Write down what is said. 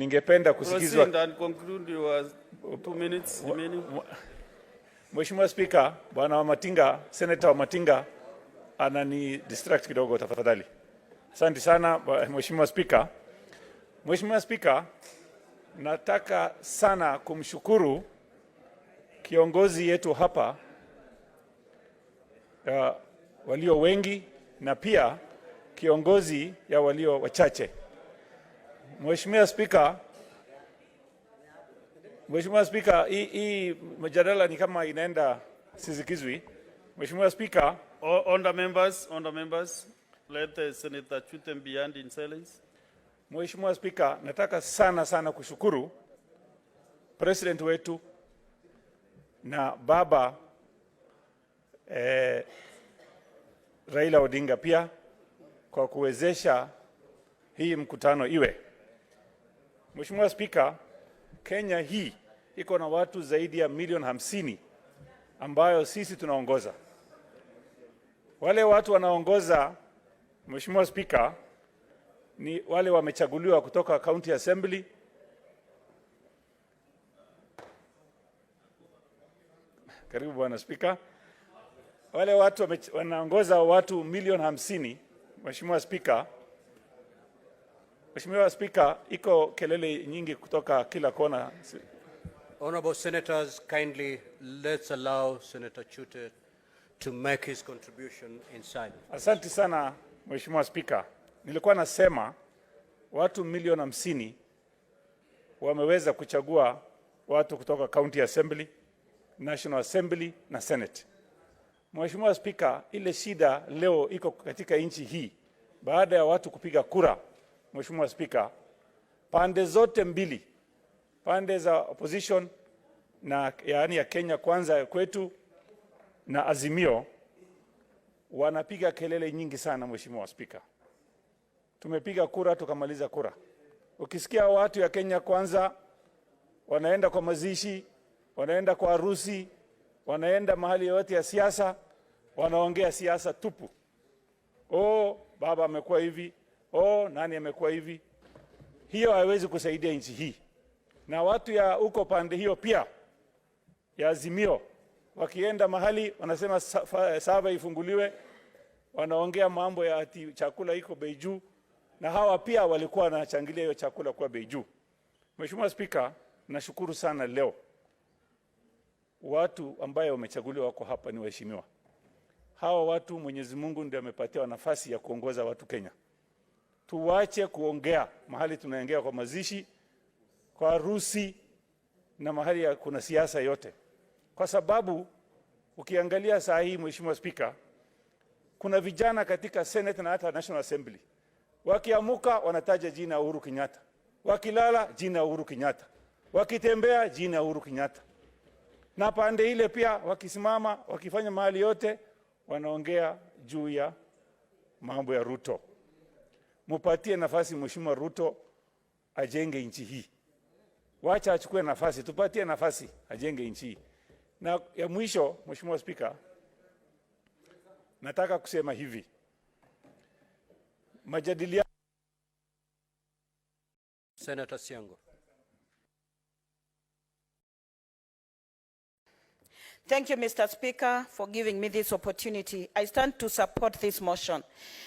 Ningependa kusikizwa. Proceed and conclude your 2 minutes remaining. Mheshimiwa Spika, Bwana Wamatinga, Senator Wamatinga anani distract kidogo, tafadhali. Asante sana, Mheshimiwa Spika. Mheshimiwa Spika, nataka sana kumshukuru kiongozi yetu hapa walio wengi na pia kiongozi ya walio wachache. Mheshimiwa Spika, hii mjadala ni kama inaenda sisikizwi. Mheshimiwa Spika, Order, members, let Senator Chute be in silence. Mheshimiwa Spika, nataka sana sana kushukuru president wetu na baba Raila Odinga pia kwa kuwezesha hii mkutano iwe. Mheshimiwa Spika, Kenya hii iko na watu zaidi ya milioni 50 ambayo sisi tunaongoza. Wale watu wanaongoza, Mheshimiwa Spika, ni wale wamechaguliwa kutoka County Assembly. Karibu, Bwana Spika. Wale watu wanaongoza watu milioni 50, Mheshimiwa Spika. Mheshimiwa Spika, iko kelele nyingi kutoka kila kona. Honorable senators, kindly let's allow Senator Chute to make his contribution in silence. Asante sana, Mheshimiwa Spika. Nilikuwa nasema watu milioni 50 wameweza kuchagua watu kutoka County Assembly, National Assembly na Senate. Mheshimiwa Spika, ile shida leo iko katika nchi hii baada ya watu kupiga kura, Mheshimiwa Spika, pande zote mbili, pande za opposition na yaani ya Kenya Kwanza kwetu na Azimio, wanapiga kelele nyingi sana. Mheshimiwa Spika, tumepiga kura tukamaliza kura. Ukisikia watu ya Kenya Kwanza wanaenda kwa mazishi, wanaenda kwa harusi, wanaenda mahali yoyote ya siasa, wanaongea siasa tupu. "Oh, baba amekuwa hivi, oh, nani amekuwa hivi." Hiyo haiwezi kusaidia nchi hii. Na watu ya huko pande hiyo pia ya Azimio wakienda mahali wanasema server ifunguliwe, wanaongea mambo ya ati chakula iko bei juu, na hawa pia walikuwa wanachangilia hiyo chakula kuwa bei juu. Mheshimiwa Spika, nashukuru sana leo watu ambayo wamechaguliwa wako hapa ni waheshimiwa. Hawa watu Mwenyezi Mungu ndiye amepatia nafasi ya kuongoza watu Kenya. Tuwache kuongea mahali tunaongea kwa mazishi, kwa harusi na mahali ya kuna siasa yote, kwa sababu ukiangalia saa hii, Mheshimiwa Spika, kuna vijana katika Senate na hata National Assembly wakiamuka wanataja jina Uhuru Kenyatta, wakilala jina Uhuru Kenyatta, wakitembea jina Uhuru Kenyatta, na pande ile pia wakisimama, wakifanya mahali yote wanaongea juu ya mambo ya Ruto. Mupatie nafasi Mheshimiwa Ruto ajenge nchi hii, wacha achukue nafasi, tupatie nafasi ajenge nchi hii. Na ya mwisho, Mheshimiwa Spika, nataka kusema hivi, majadiliano Senator Siango. Thank you, Mr. Speaker, for giving me this opportunity. I stand to support this motion.